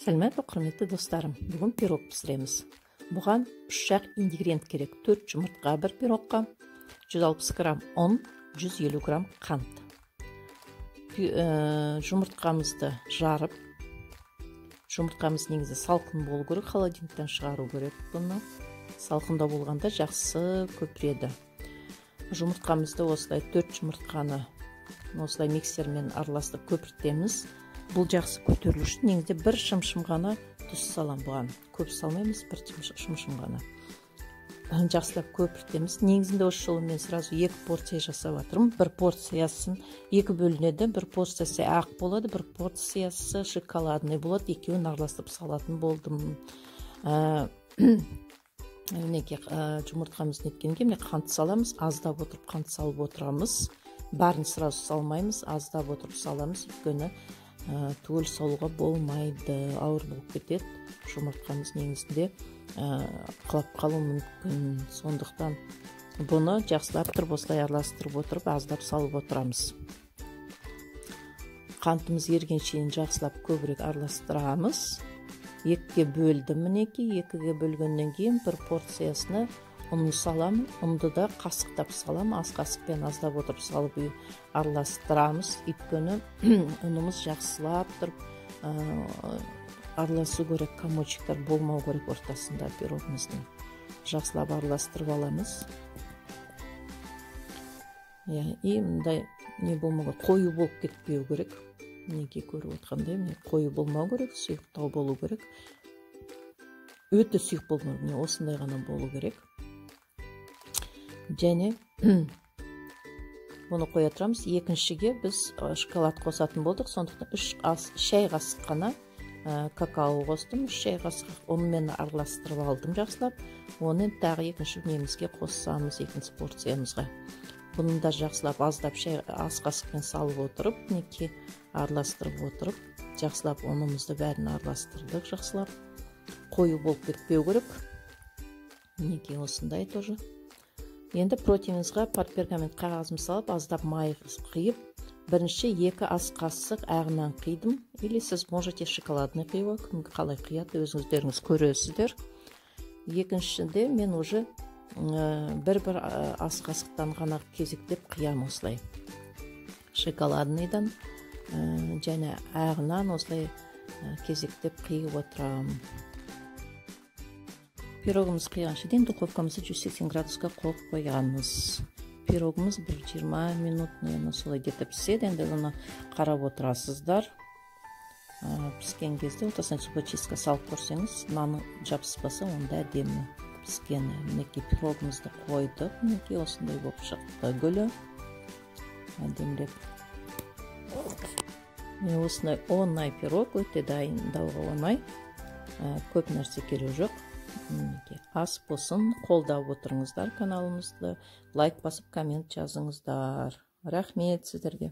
Сәлеметсіз, құрметті достарым. Бүгін пирог пісіреміз. Бұған 3 ингредиент керек. 4 жұмыртқа бір пирогқа, 160 грамм ұн, 150 грамм қант. Жұмыртқамызды жарып, жұмыртқамыз негізі салқын болу керек, холодильниктен шығару керек бұны. Салқында болғанда жақсы көпіреді. Жұмыртқамызды осылай 4 жұмыртқаны осылай миксермен араластырып көпіртеміз. Бұл жақсы көтерілу үшін негізі бір шымшым ғана тұз салам бұған. Көп салмаймыз, бір шымшым ғана. Жақсылап көпіртеміз. Негізінде осы жолы мен сразу 2 порция жасап жатырмын. Бір порциясын екі бөлінеді. Бір порциясы ақ болады, бір порциясы шоколадный болады. Екеуін араластырып салатын болдым. Мінекей, жұмыртқамыз неткенге міне қант саламыз. Аздап отырып қант салып отырамыз. Барын сразу салмаймыз, аздап отырып саламыз. Өйткені түгел салуға болмайды, ауыр болып кетеді. Жұмыртқамыз негізінде құлап қалуы мүмкін. Сондықтан бұны жақсылап тұрып осылай араластырып отырып аздап салып отырамыз. Қантымыз ергенше дейін жақсылап көбірек араластырамыз. 2-ге бөлдім мінекей. 2-ге бөлгеннен кейін бір порциясына ұн саламын. Ұнды да қасықтап саламын. Ас қасықпен аздап отырып салып араластырамыз. Өйткені ұнымыз жақсылап тұрып араласу керек, комочектер болмау керек ортасында пирогымыздың. Жақсылап араластырып аламыз. И мындай не болмау керек, қою болып кетпеу керек. Мінекей көріп отқандай, міне қою болмау керек, сұйықтау болу керек. Өте сұйық болмау, міне осындай ғана болу керек. Және бұны қоя тұрамыз. Екіншіге біз шоколад қосатын болдық. Сондықтан 3 шай қасық қана какао қостым. 3 шай қасық ұнмен араластырып алдым жақсылап. Оны тағы екінші немізге қоссамыз, екінші порциямызға. Бұны да жақсылап аздап шай ас қасықпен салып отырып, мінекей араластырып отырып, жақсылап ұнымызды бәрін араластырдық жақсылап. Қою болып кетпеу керек. Мінекей осындай тоже. Енді противенімізге пергамент қағазын салып, аздап май құйып, бірінші 2 ас қасық ағынан құйдым. Или сіз можете шоколадный құюға, кім қалай құяды, өзіңіздеріңіз көресіздер. Екіншіде мен уже бір-бір ас қасықтан ғана кезектеп құям осылай. Шоколадныйдан және ағынан осылай кезектеп құйып отырамын. Пирогымыз құйғанша дейін духовкамызды 180 градусқа қойып қоямыз. Пирогымыз бір 20 минут, наверное, солай где-то піседі. Енді оны қарап отырасыздар. Піскен кезде ортасына зубочистка салып көрсеңіз, наны жабыспаса, онда әдемі піскені. Мінекей пирогымызды қойдық. Мінекей осындай болып шықты гүлі. Әдемілеп. Міне осындай оңай пирог, өте дайындауға оңай. Көп нәрсе керек жоқ. Мінекей ас болсын, қолдап отырыңыздар каналымызды, лайк басып коммент жазыңыздар. Рахмет сіздерге.